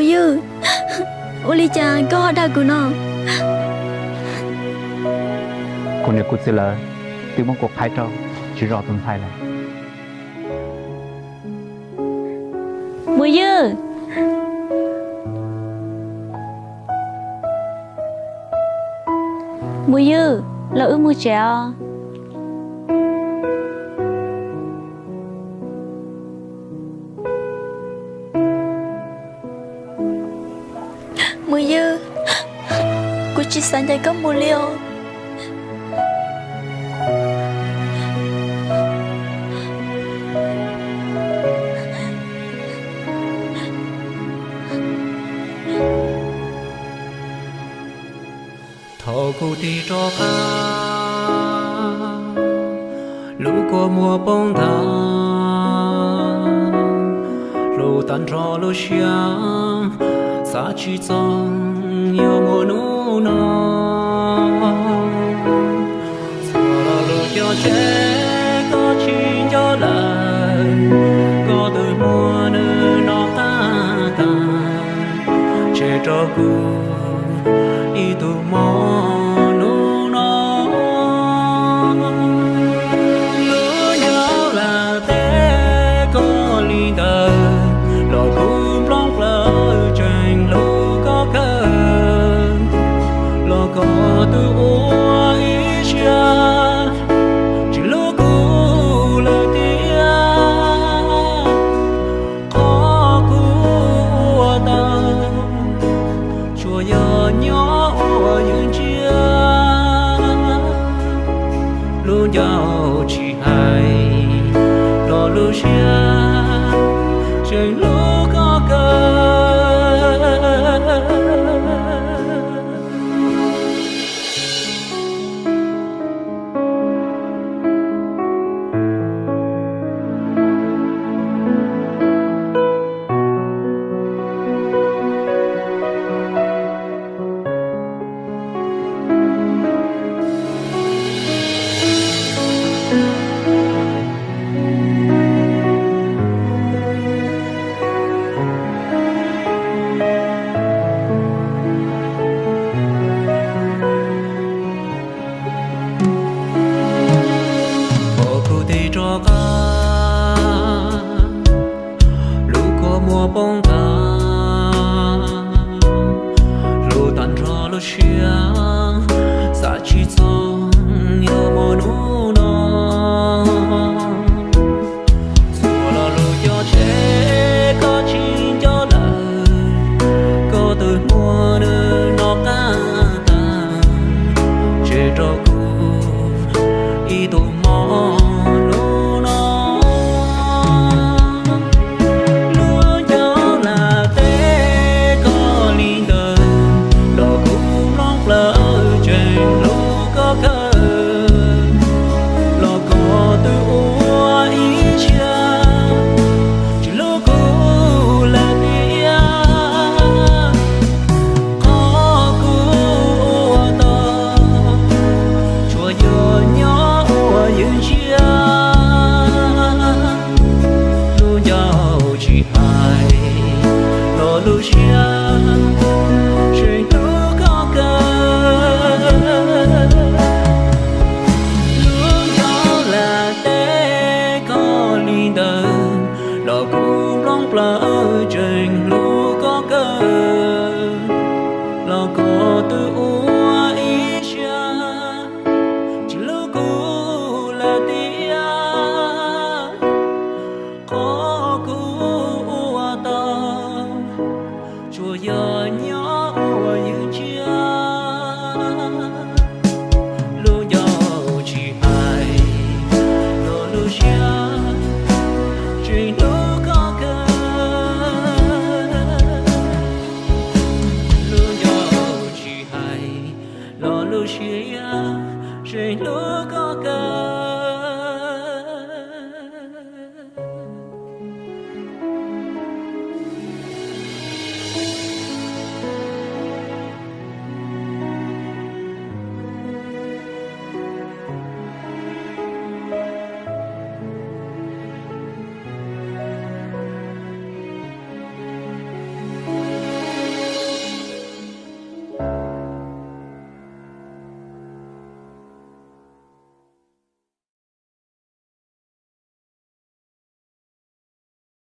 Mus Ywg, ua li cas koj ho dag kuv no? Kuv niam kuv txiv lawv twb muab kuv qhaib rau tsis zov tus ntxhais lawm. Mus Ywg, Mus Ywg, los wb mus tsev os. Mus Ywg, kuv tsis xav ncaim koj mus li os. Thaum kuv tig rov qab, lub kua muag poob nthav, hlub tag nrho lub siab, xav tsis txog yuav muaj hnub no. Txhua lo lus cog tseg koj tsis nco lawm, koj tus muag nws no qab tag, tseg rau kuv ib tug mob hnub no. Lub nco lam teb koj li ntawd, los kuv nplooj plaws tseem hlub koj kawg, los koj twb ua ib siab tsis hlub kuv lawm tiag. Qhov kuv ua tau tsuas yog nyob ua yws ntsiab, lub ncauj tsis hais los lub siab tseem hlub koj kawg. Thaum kuv tig rov qab, lub kua muag poob nthav, hlub tag nrho lub siab, xav tsis txog yuav muaj hnub no. Txhua lo lus cog tseg koj tsis nco lawm, koj tus muag nws no qab tag, tseg rau kuv ib tug mob hnub no. Lub nco lam teb koj li ntawd, los kuv nplooj plaws tseem hlub koj kawg, los koj twb ua ib siab tsis hlub kuv lawm tiag. Qhov kuv ua tau tsuas yog nyob ua yws ntsiab, lub ncauj tsis hais los lub siab tseem hlub koj kawg. Lub nco lam teb koj li ntawd, los kuv nplooj plaws tseem hlub koj kawg, los koj twb ua ib siab tsis hlub kuv lawm tiag. Qhov kuv ua tau tsuas yog nyob ua yws ntsiab, lub ncauj tsis hais los lub siab tseem hlub koj kawg. Lub ncauj tsis hais los lub siab tseem hlub koj kawg.